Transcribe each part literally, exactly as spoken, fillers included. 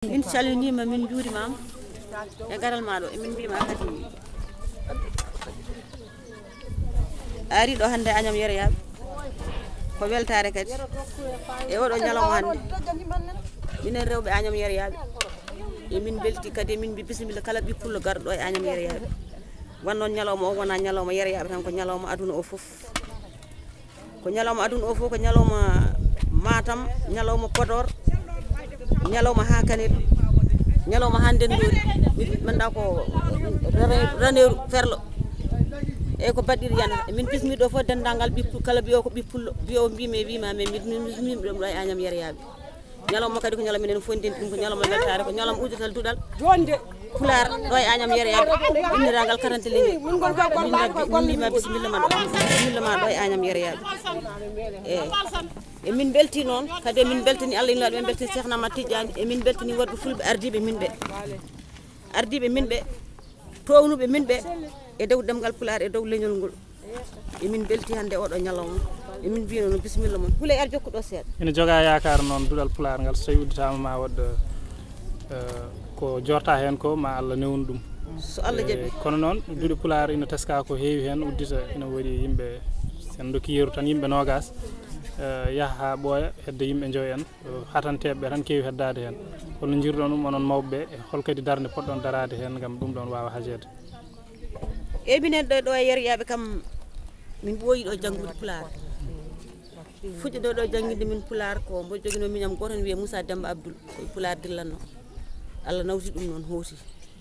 Min calminiima, min njuuriima e garal maa ɗo. Emin mbiima kadi a ari ɗo hannde Agnam Yero Yaaɓe. Ko weltaare kadi e oɗo ñalawma hannde. Minen rewɓe Agnam Yero Yaaɓe, emin mbelti kadi, emin mbi bisimilla kala ɓiy pullo garɗo ɗo e Agnam Yero Yaaɓe. Wan noon ñalawma o wonaa ñalawma Yero Yaaɓe tan, ko ñalawma aduna o fof. Ko ñalawma aduna o fof, ko ñalawma Matam, ñalawma Podor, ñalawma haa Kanel, ñalawma haa Ndenndoori. Min mannda ko rane-, raneeru ferlo. Eyyi, ko baɗɗiɗo yana. Min bismiɗo fof denndaangal ɓiy pu-, kala mbiyo ko ɓiy pullo, mbiyo mbimi e wima, min, min, min bismiɗo ɗo e Agnam Yero Yaaɓe. Ñalawma kadi ko ñalawma minen fof ndenndi ɗum, ko ñalawma weltaare, ko ñalawma uddital duɗal Pulaar ɗo e Agnam Yero Yaaɓe, inndirangal karante leñol. Min rabbi, min mbima bisimilla ma ɗo, bisimilla ma ɗo e Agnam Yero Yaaɓe. Eyyi. Emin mbelti noon, kadi emin mbeltani Allah, inna ɗum, en mbeltani Cheikh Ahmad Tidiane, emin mbeltani worɓe fulɓe ardiiɓe min ɓe. Ardiiɓe min ɓe, townuɓe min ɓe, e dow ɗemngal Pulaar, e dow leñol ngol. Emin mbelti hannde oɗo ñalawma. Emin mbiya noon bisimilla mon. Huley, ar jokku ɗo seeɗa. Ina joga yaakaar noon duɗal Pulaar ngal, so tawi udditaama ma waɗ, eh, ko jorta heen ko, ma Allah newnu ɗum. So Allah jaɓi. Eh, kono noon duɗe Pulaar ina teska ko heewi heen uddita, ina waɗi yimɓe, sen dokki yeru tan yimɓe noogas, eh, yaha haa ɓooya, hedde yimɓe njoyo en. Hatanteeɓe ɓe tan keewi heddaade heen. Holno njiiruɗon ɗum, onon mawɓe ɓe, e hol kadi darnde potɗon daraade heen ngam ɗum ɗoon waawa hajeede? Eyi, minen ɗo, ɗo e Yero Yaaɓe kam, min ɓooyi ɗo janngude Pulaar. Fuɗɗinooɗo ɗo jannginde min Pulaar ko mbo joginoo miñam gooto, ene wiyee Moussa Demba Abdoul, ko e Pulaar dillanno. Allah nawti ɗum noon, hooti.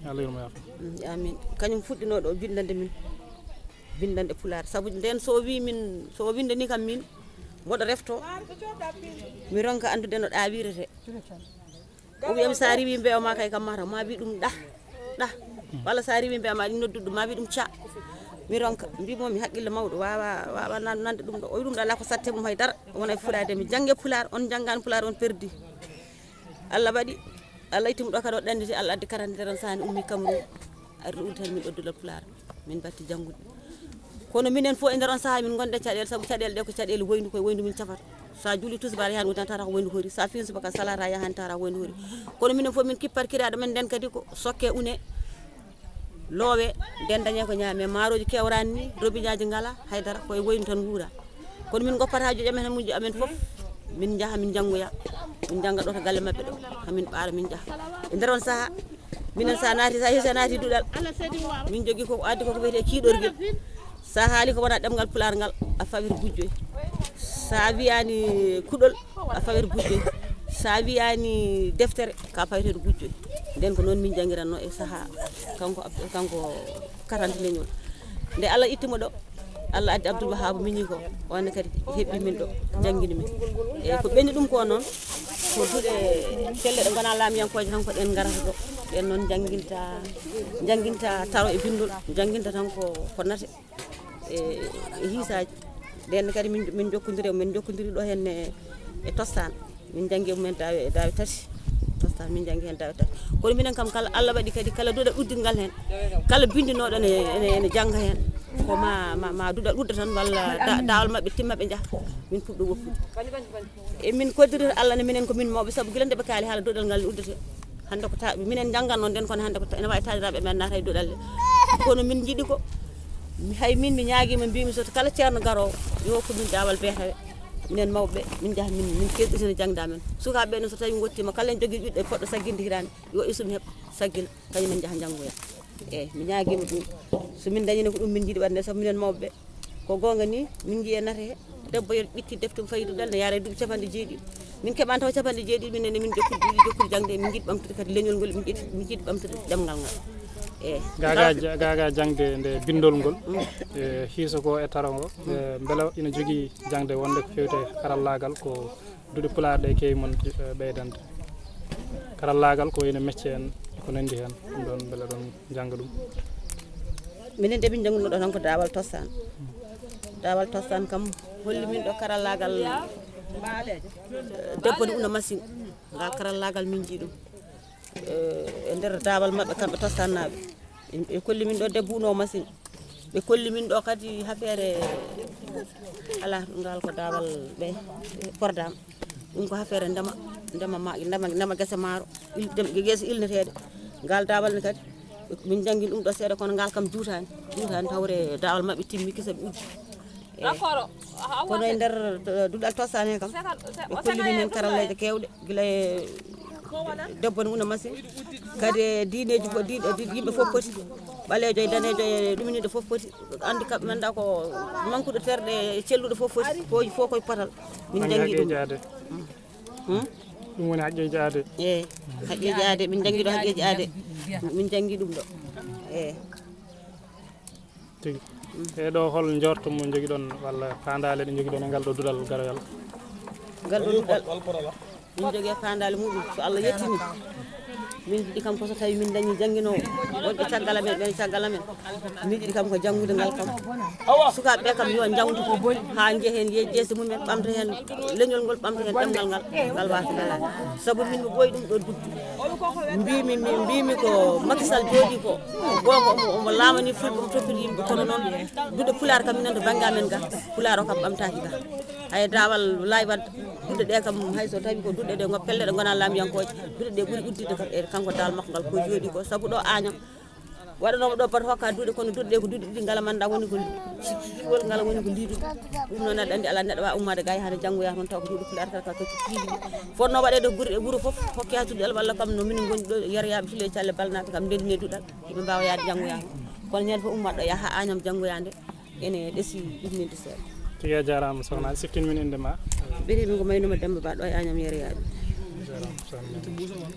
Allah yurmo yaafo. Mm, amin. Kañum fuɗɗinoo ɗo binndande min, binndande Pulaar. Sabu ndeen so o wii min, so o winndanii kam min, mboɗo refto, mi ronka anndude no ɗaawirete. O wiyam, so a riiwii mbeewa ma kay kam mataw, ma wi ɗum ɗah, ɗah. Walla so a riiwii mbeewa ma, ɗi noddu ɗum, ma wi ɗum ca. Mi ronka, mbimo mi haqqille mawɗo, waawa, waawa nan-, nande ɗum ɗo. O wi ɗum ɗo alaa ko satte mum hay dara. Wona e fuɗaade mi jannge Pulaar, on njanngaani Pulaar, on perdi. Allah waɗi, Allah itti mo ɗo kadi o ɗannditi, Allah addi karante tan sahani ummi Cameroun. Ari ɗo udditan min ɗo duɗal Pulaar. Min mbatti janngude. Kono minen fof e nder on sahaa min ngonde caɗeele, sabu caɗeele ɗe ko caɗeele woyndu, koye woyndu min cafata. Sa juuli tusbaar yahan udditan tata ko woyndu hori. Sa fiin subaka salata yahan tata ko woyndu hori. Kono minen fof min kippat kiraaɗo men nden kadi ko sokke une, loowe, nden dañe ko ñaame. Maarooji kewrani ni, robiñaaji ngala, haydara, koye woyndu tan nguura. Kono min ngoppata haajuuji amen, haajuuji amen fof, min njaha, min njanngoya. Min njannga ɗo to galle maɓɓe ɗo, haa min ɓaara, min njaha. E nder on sahaa, minen sa naati, sa hisi a naati duɗal, min jogii ko addi ko ko wiyetee kiiɗorgel. Sa haali ko wona ɗemngal Pulaar ngal, a fawete gujjo. Sa wiyaani kuɗol, a fawete gujjo. Sa wiyaani deftere, ka fawete gujjo. Nden ko noon min njanngiranno e sahaa kanko Ab-, kanko karante leñol. Nde Allah itti mo ɗo, Allah addi Abdoul Wahab miñi ko, on kadi heɓɓi min ɗo, janngini min. Eyi, ko ɓenni ɗum ko noon, ko duɗe pelle ɗe ngonaa laamiyankooje tan ko ɗen ngarata ɗo. Ɗen noon njannginta, njannginta taro e binndol, njannginta tan ko, ko nate e, e hiisaaji. Nden kadi min, min njokkondiri, min njokkondiri ɗo heen e, e Tostan. Min njanngi e mumen daawe, daawe tati. Tostan min njanngi heen daawe tati. Kono minen kam kala, Allah waɗi kadi kala duɗal udditngal heen, kala binndinooɗo ene, ene, ene jannga heen. Ko ma, ma, ma duɗal udda tan walla da-, daawal maɓɓe timma ɓe njaha. Min puɗɗo woppude. E min koddirta Allah ne minen ko min mawɓe, sabu gila nde ɓe kaali haala duɗal ngal ne uddete. Hannde ko ta-, minen njanngan noon nden, kono hannde ko ta-, ene waawi taaniraaɓe men naata e duɗalle. Kono min njiɗi ko, mi, hay min mi ñaagiima, mbiimi so kala ceerno garoowo, yo hokku min daawal beetawe. Minen mawɓe, min njaha, min, min keewɗitina jaŋde amen. Sukaaɓe ɓe noon, so tawii ngottiima, kala en jogii ɓiɗɗo e poɗɗo sagginde hitaande, yo isu mi heɓ saggina, kañum en njaha njanngoya. Eeyi, mi ñaagiima ɗum. So min ndañiino ko ɗum min njiɗi waɗde, sabu minen mawɓe ɓe, ko goonga ni, min njiyi e nate he, debbo yo ƴetti defte mum fayi duɗal, ne yaara e duuɓi capanɗe jeeɗiɗi. Min keɓaani taw capanɗe jeeɗiɗi, minen ne min jokkude, jokkude jaŋde, min njiɗi ɓamtude kadi leñol ngol, min ƴetti, min njiɗi ɓamtude ɗemngal ngal. Eeyi. Gaagaa, gaagaa jaŋde nde binndol ngol, e hiiso ko e taro ngo, e mbela ina jogii jaŋde wonde ko feewte karallaagal, ko duɗe Pulaar ɗe keewi mon, eh, ɓeydande? Karallaagal ko wayno mecce en, e ko nanndi heen, ɗum ɗoon mbele ɗon njannga ɗum? Minen de min njannguno ɗo tan ko daawal Tostan. Daawal Tostan kam holli min ɗo karallaagal, eh, debbo ne una machine. Ngal karallaagal min njii ɗum, eh, e nder daawal maɓɓe kamɓe Tostannaaɓe. Ɓe kolli min ɗo debbo unoo machine. Ɓe kolli min ɗo kadi hafeere, alaa, ngal ko daawal ɓe, Pordaam. Ɗum ko affaire ndema, ndema ma, ndema, ndema gese maaro, il-, dem-, gese ilneteeɗe. Ngal daawal ne kadi, min njanngin ɗum ɗo seeɗa, kono ngal kam juutaani, juutaani, tawre daawal maɓɓe timmi, kisa ɓe uddi. Eey. Kono e nder, eh, duɗal tosaani kam, ɓe kolli min heen karalleeje keewɗe, gila e debbo ne una machine, kadi e diineeji fof, diine, diine, yimɓe fof poti, ɓaleejo e daneejo e ɗuminiiɗo fof poti, anndi kam, mi anndaa ko mankuɗo terɗe e celluɗo fof foti, ko fof koye potal. Min njanngi ɗum. Hmm? Ɗum woni haqqeeji aade. Eey, haqqeeji aade, min njanngi ɗo haqqeeji aade. Min njanngi ɗum ɗo. Eey. Tigi. E ɗo hol njorto mo njogiɗon walla faandaale ɗe njogiɗon e ngal ɗo duɗal garoyal? Ngal ɗo duɗal. Min njogii faandaale muɗum, so Allah yettini. Min njiɗi kam ko so tawi min dañi jannginoowo, wonɓe caggal amen, ɓen caggal amen. Min njiɗi kam ko janngude ngal kam. Sukaaɓe ɓe kam yo njanngu haa njeya heen ye-, jeese mumen, ɓamta heen leñol ngol, ɓamta heen ɗemngal ngal, ngal waasa ngal. Sabu min mi ɓooyi ɗum ɗo duɗde. Mbimi, mi, mbimi ko Macky Sall jooɗi ko goonga, omo, omo laamani fulɓe, omo toppiti yimɓe, kono noon duɗe Pulaar kam minen to bannge amen ga, Pulaar o kam ɓamtaaki ga. Hay daawal laawi wadde duɗe ɗe kam, hay so tawi ko duɗe ɗe ngo pelle ɗe ngonaa laamiyankooje, duɗe ɗe ɓuri udditde kam e kanko daawal makko ngal ko jooɗi ko, sabu ɗo Añam waɗanoomo ɗo bato hokka duɗe, kono duɗe ɗe ko duɗe ɗiɗi, ngala mannda woni ko ciwol, ngala woni ko liiduɗo. Ɗum noon aɗa anndi alaa neɗɗo waawa ummaade ga yaha nde janngoya toon taw ko duɗe Pulaar kala ka kecci piiji ɗi. Fotnoo waɗeede gure e wuro fof, hokke haa duɗal walla kam no minen ngoni ɗo, yeroyaaɓe Fillo e Calle Balnaaɓe kam ndenndinee duɗal, yimɓe mbaawa yahde janngoya toon. Kono ñande fof ummaɗo yaha haa Añam janngoya nde, ene ɗesi ɗumninde seeɗa. Tigi a jaaraama sokhna, a siftin min innde ma. Mbiyetee mi ko Maynuma Demmba Ba ɗo e Añam yeroyaaɓe. Jaaraama sokhna.